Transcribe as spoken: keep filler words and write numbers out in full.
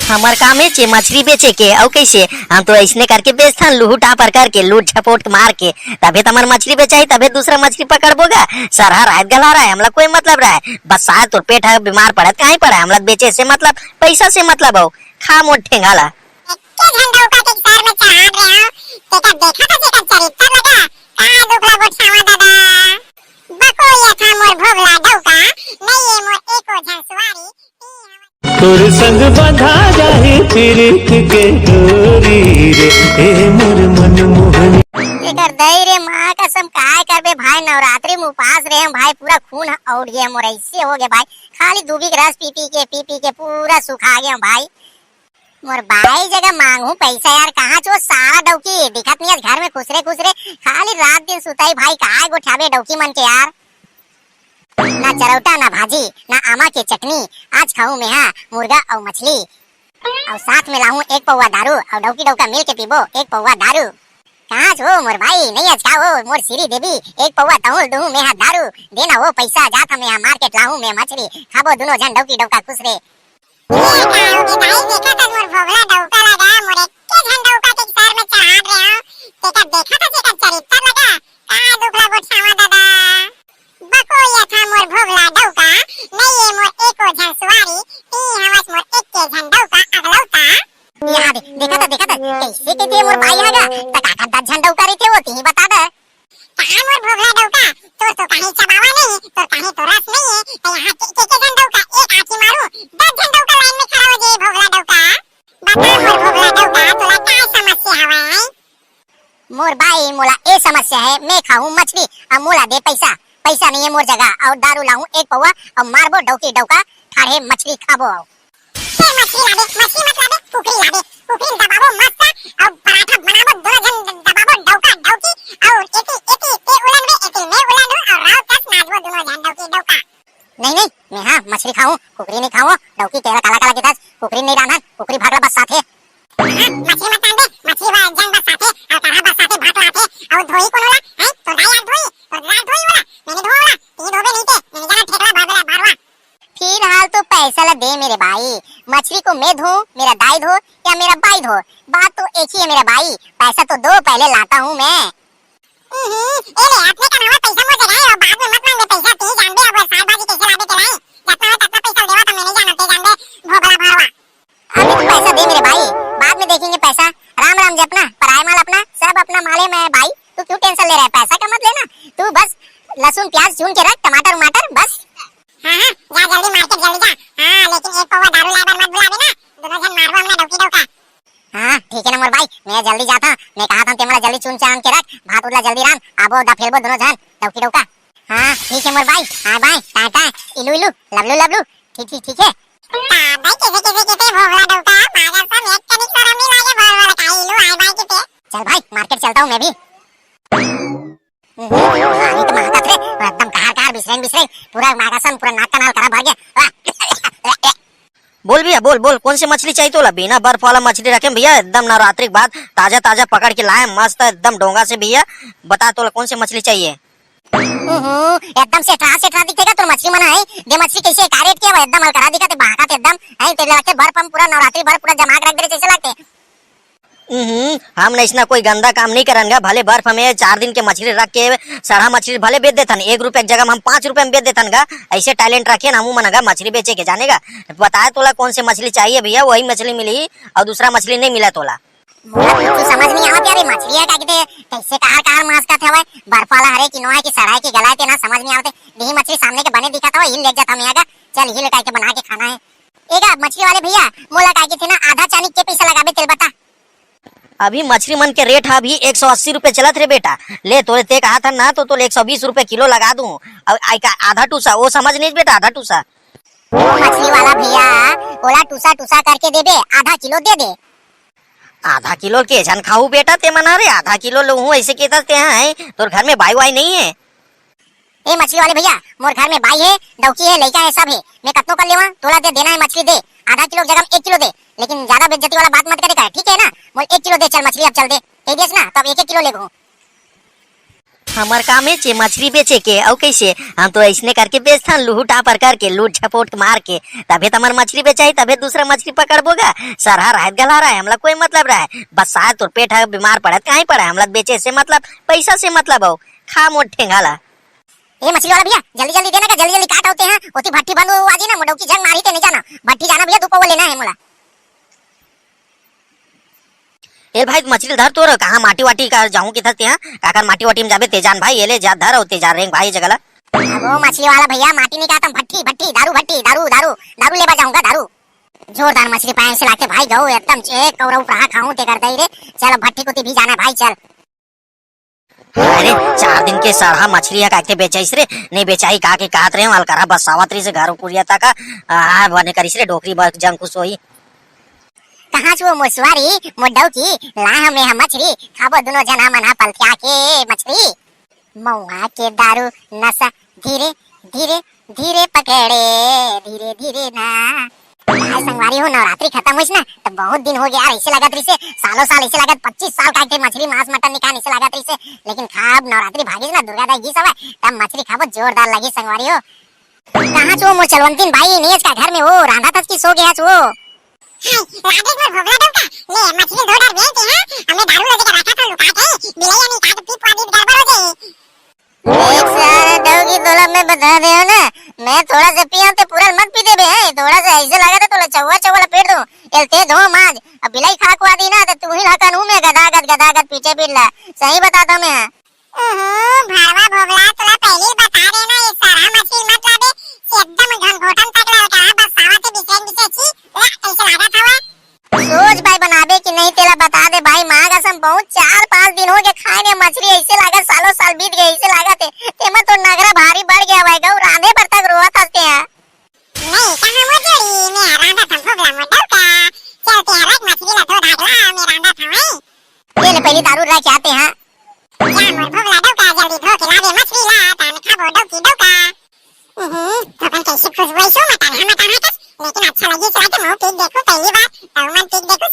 हमर काम हे चे मछरी बेचे के, अउ कइसे? हम तो अइसने करके बेचथन, लूहू टापर करके, लूट झपोट मार के, तभे त हमर मछरी बेचाही, तभे दूसरा मछरी पकड़बो गा। सरहा राहय त गलहा राहय, हमला कोई मतलब राहय, बस सायद तोर पेट ह बीमार पड़त, काहीं पड़य, हमला बेचे से मतलब, पइसा से मतलब हो। खा मोर ठेंगा ला। एक्के झन डौका के सर में चढ़ा दे हंव, तेकर देखा त जेकर चरित्तर लगा, का दुख ला गोठियावा दादा। बकोलिया था मोर भोभला डौका, नइ ए मोर एको झन सुवारी। तोर संग बंधा जाही पीरित के डोरी रे, ए मोर मनमोहनी। एकर दई रे माँ कसम, काय करबे भाई, नवरात्रि में उपास रहे हंव भाई, पूरा खून ह अउट गे मोर, अइसे हो गे भाई, खाली दूबी के रस पी पी के, पी पी के पूरा सुखा गे हंव भाई। मोर बाई जगह मांगहूं पइसा यार, कहाँ च ओ सारा डौकी दिखत नइ हे, घर में खुसरे खुसरे, खाली रात दिन सुतही भाई, काय गोठियाबे डौकी मन के यार। ना चरौटा, ना भाजी, ना आमा के चटनी। आज खाहूं मेहा मुर्गा अउ मछली। अउ साथ में लाहूं एक पौवा दारू, अउ डौकी डौका मिल के पीबो एक पौवा दारू। कहाँ च हो मोर बाई, नइ अचका हो मोर सिरी देवी, एक पौवा तहूं ल दूहूं मेहा दारू। देना हो पइसा, जात हंव मेहा मार्केट, लाहूं में मछरी, खाबो दूनों झन डौकी डौका खुसरे। ए दाऊ के दाई, देखा त मोर भोभला डौका लगा, मोर एक्के झन डौका के सर में चढ़ा दे हंव, तेकर देखा त जेकर चरित्तर लगा, का दुख ला गोठियावा दादा। बकोलिया था मोर भोभला डौका, नइ ए मोर एको झन सुवारी, ती हवस मोर एक्के झन डौका अगलौता। ए हा दे, देखा त, देखा त, कइसे कहिथे मोर बाई ह गा, त काकर दस झन डौका रहिथे ओ, तिही बता दे। का मोर भोभला डौका, तोर तो काहीं चबावा नहीं, तोर काहीं तो रस नहीं है, त यहाँ के, के, के झन डौका एक आँखी मारू, दस झन डौका लाइन में खड़ा हो जाए भोभला डौका। बता मोर भोभला डौका, तोला का समस्या हवय? मोर बाई, मोला ए समस्या है, मैं खाहूं मछली, अब मोला दे पैसा, पैसा नहीं है मोर जगह, अउ दारू लाहूं एक पौवा, अउ मारबो डौकी डौका, ठाढ़े मछली खाबो अउ। फेर मछली लाबे, मछली मत लाबे, कुकरी लाबे। कुकरी ल दबाबो मस्त, अउ पराठा बनाबो, दोनों झन दबाबो, डौका डौकी, अउ एती एती ते उलंडबे, एती मैं उलंडहूं, अउ राउत कस नाचबो दोनों झन डौकी डौका। नहीं, नहीं, मैं हा मछली खाहूं, कुकरी नहीं खाहूं। डौकी तेला काला काला किथस, कुकरी नहीं रांधन, कुकरी भागला बस साथे। हाँ, मछली मत रांधे, मछली बर जंग बस साथे, अउ तरहा बस साथे भात लाथे, अउ धोई कोन ओला? हैं? तो दाई यार धोई, तो दाई धोई ओला, मैंने धोआ ओला, ती धोबे नहीं ते, मैंने जाना ठेकला भरबेला भरवा। फिलहाल तो पैसा ला दे मेरे भाई, मछली को मैं धोऊं, मेरा दाई धो या मेरा बाई धो, बात तो एक ही है मेरा भाई, पैसा तो दो, पहले लाता हूँ मैं। हम्म, ए ले, अपने कन हवय पैसा मोर जगह हे, अउ बाद में मत मांगे पैसा, ती जानबे, अब साग भाजी कैसे लाबे तेला, जतना हो ततना पैसा देवा, त मैं नहीं जानत, ते जानबे, भोभला भरवा। अभी तो पैसा दे मेरे भाई, बाद में देखेंगे पैसा। राम राम जी अपना, पराए माल अपना, सब अपना माले में है भाई, तू क्यों टेंशन ले रहा है, पैसा का मत लेना, तू बस लहसुन प्याज चुन के रख, टमाटर वमाटर बस। हाँ, हाँ, जा जल्दी मार्केट जल्दी जा। हाँ, लेकिन एक पौवा दारू लाए बर मत भुलाबे ना, दोनों झन मारबो हमला डौकी डौका। हाँ, ठीक है ना मोर भाई, मैं जल्दी जाता हूँ, मैं कहा था तेमला जल्दी चुन चान के रख, भात उतला जल्दी रांध, आबो दफेलबो दोनों झन डौकी डौका। हाँ, ठीक है मोर भाई, हाँ भाई, टाटा, इलू इलू, लबलू लबलू, ठीक ठीक ठीक है। का भाई, कैसे कैसे कैसे भोभला डौका, पागल सा, मैं कनिक शरम नहीं लागे, बोल बोल का इलू, आए भाई किते। चल भाई, मार्केट चलता हूँ मैं भी। हम्म, हाँ, ये तो महकत रे, एकदम कहार कहार बिसरेंग बिसरेंग, पूरा मागासन, पूरा नाक कनाल करा भर गया। वाह। बोल भैया, बोल, बोल, कौन से मछली चाहिए तोला? बिना बर्फ वाला मछली रखे भैया, एकदम नवरात्रि के बाद ताजा ताजा पकड़ के लाए, मस्त एकदम डोंगा से भैया। बता तोला कौन से मछली चाहिए? हम्म, एकदम सेठरा सेठरा दिखेगा तोर मछली मन है। दे मछली कैसे का रेट के हवय? एकदम अलकरा दिखत हे, बहाकत एकदम है। तेला लगथे बर्फ हम पूरा नवरात्रि भर पूरा जमा के रख दे रहे जैसे लगथे। हम्म, हम अइसना कोई गंदा काम नहीं करन गा। भले बर्फ में चार दिन के मछली रख के सड़ा मछली भले बेच देथन, एक रुपया के जगह में हम पाँच रुपया में बेच देथन गा। ऐसे टैलेंट रखे ना हमू मन गा मछली बेचे के, जाने गा। बताए तोला कौन से मछली चाहिए भैया, वही मछली मिली और दूसरा मछली नहीं मिला तोला। मोला कुछ समझ नहीं आवत यार, ये मछली है का किते, कैसे कहार कहार मांस का हवय, बर्फ वाला हरे कि नोहय कि सड़ा हे कि गला हे, ते ना समझ नहीं आवत। यही मछली सामने के बने दिखत हवय, यही ले जाता मैं गा। चल, यही ले काहे के बना के खाना है। ए गा मछली वाले भैया, मोला काय कथे ना, आधा चानी के पैसा लगाबे तेल बता। अभी मछली मन के रेट हा अभी एक सौ अस्सी रुपए चलत रे बेटा। ले तोरे ते कहा था ना तो तोले एक सौ बीस रुपए किलो लगा दूं। अब आई का आधा टूसा, वो समझ नहीं बेटा, आधा टूसा। ओ मछली वाला भैया, ओला टूसा टूसा करके देबे, आधा किलो दे दे। आधा किलो के झन खाऊ बेटा ते मना रे, आधा किलो लूहूं ऐसे कहता ते हैं, तोर घर में बाई वाई नहीं है? ए मछली वाले भैया, मोर घर में बाई हे, डौकी हे, लइका हे, सब हे। मैं कतनो कर लेवा, तोला दे देना है मछली दे। आधा किलो के जगह में एक किलो दे, लेकिन ज्यादा बेइज्जती वाला बात मत करे कर, ठीक है ना? मोल एक किलो दे, चल मछली अब चल दे। कह दियस ना, तो अब एक एक किलो लेगहूं। हमर काम हे चे मछरी बेचे के, अउ कइसे? हम तो अइसने करके बेचथन, लूहू टापर करके, लूट छपोट मार के, तभे त हमर मछरी बेचाही, तभे दूसरा मछरी पकड़बो गा। सरहा रहत गलहा रहय, हमला कोई मतलब रहय, बस सायद तोर पेट ह बीमार पड़त, काहीं पड़य, हमला बेचे से मतलब, पइसा से मतलब हो, खा मोर ठेंगा ला। ए मछली वाला भैया, जल्दी जल्दी देना का, जल्दी जल्दी काट होते हैं, ओती भट्टी बंद हो, आज ही ना मोर डौकी जंग मारही ते नहीं जाना, भट्टी जाना भैया, दू पौवा लेना है मोला। ए भाई, मछली धर तोर, कहाँ माटी वाटी का जाहूँ किथस तेहा, काकर माटी वाटी में जाबे तेजान भाई, ये ले जा धर अउ तेजान रेंग भाई जगह ला। अब वो मछली वाला भैया, माटी नहीं कहता, भट्टी, भट्टी, दारू भट्टी, दारू, दारू, दारू लेबा जाहूँ गा, दारू। जोरदार मछली पाए से लाके भाई गऊ, एकदम चेक कौरऊ पहा खाऊं ते कर दई रे। चल अब भट्टी कुती भी जाना भाई, चल। अरे, चार दिन के सड़हा मछली ह काके बेचाइस रे, नहीं बेचाई का के कहत रहे, अलकरहा बसावत रहिस घर कुरिया तक, आ, बने करिस रे, डोकरी बर जंग खुश होई। कहाँ छुओ मोर सुवारी, मोर डौकी, ला हमें हम मछली, खाबो दुनो जना मन ह पलथिया के मछली। मऊआ के दारू नशा धीरे, धीरे, धीरे पकड़े, धीरे, धीरे ना। यार संगवारी हो, नवरात्रि खत्म होइस ना, त बहुत दिन हो गया यार, ऐसे लगत रहिसे, सालों साल ऐसे लगत, पच्चीस साल का के मछली, मांस, मटन नहीं खान, ऐसे लगत रहिसे, लेकिन खा अब नवरात्रि भागिस ना, दुर्गा दाई गीस हवय, तब मछली खाबो, जोरदार लगी संगवारी हो। कहाँ छुओ मोर चलवंतिन बाई, नेच का घर में वो रांधा तस की सो गया छुओ। हाय, राधे मोर भोगला डौका, ले मछली धो डार बेच दे, हाँ? हमने दारू लगे के रखा था लुका के, बिलैया नहीं खा तो पी पुआ दी गड़बड़ हो जाए। देख सारे डौकी तोला मैं बता दे हो ना, मैं थोड़ा सा पिया ते पूरा मत पी देबे, हैं? थोड़ा सा ऐसे लगा था तोला चौवा चौवा लपेट दूं, एल ते धो माज, अब बिलाई खा खुआ दी ना, तो तू ही ला कानून में गदागद, गदागद पीछे पीट ला, सही बताता हूँ मैं, हाँ। उहूं, भड़वा भोगला, तोला पहले ही बता देना, ये सरहा मछली मत लाबे, से एकदम घनघोटन तक ललका, बस सावा ते बिचेन बिचे छी, ला, कैसे लागत हवा? सोच भाई बनाबे कि नहीं तेला बता दे भाई, माँ कसम बहुत चार पाँच दिन हो गए खाए ने मछली, ऐसे लागत सालों साल बीत गए, ऐसे लागत है, तेमा तो नगरा भारी बढ़ गया भाई, गऊ रांधे बर तक रोवत हंसते हैं। नहीं, कहाँ वो जोड़ी, मैं रांधा था भोगला मोर डौका, चलते हैं रख मछली ला धो धागला, मैं रांधा था वहीं। ये ले पहली दारू ला के आते हैं। जा मोर भोगला डौका, जल्दी धो के लाबे मछली ला, तान खाबो डौकी डौका। हम्म, तो अपन कैसे खुशबू ऐसो मटन है, मटन है कस, लेकिन अच्छा लगी खिला के मुंह पीक देखो पहली बार, तो मन पीक देखो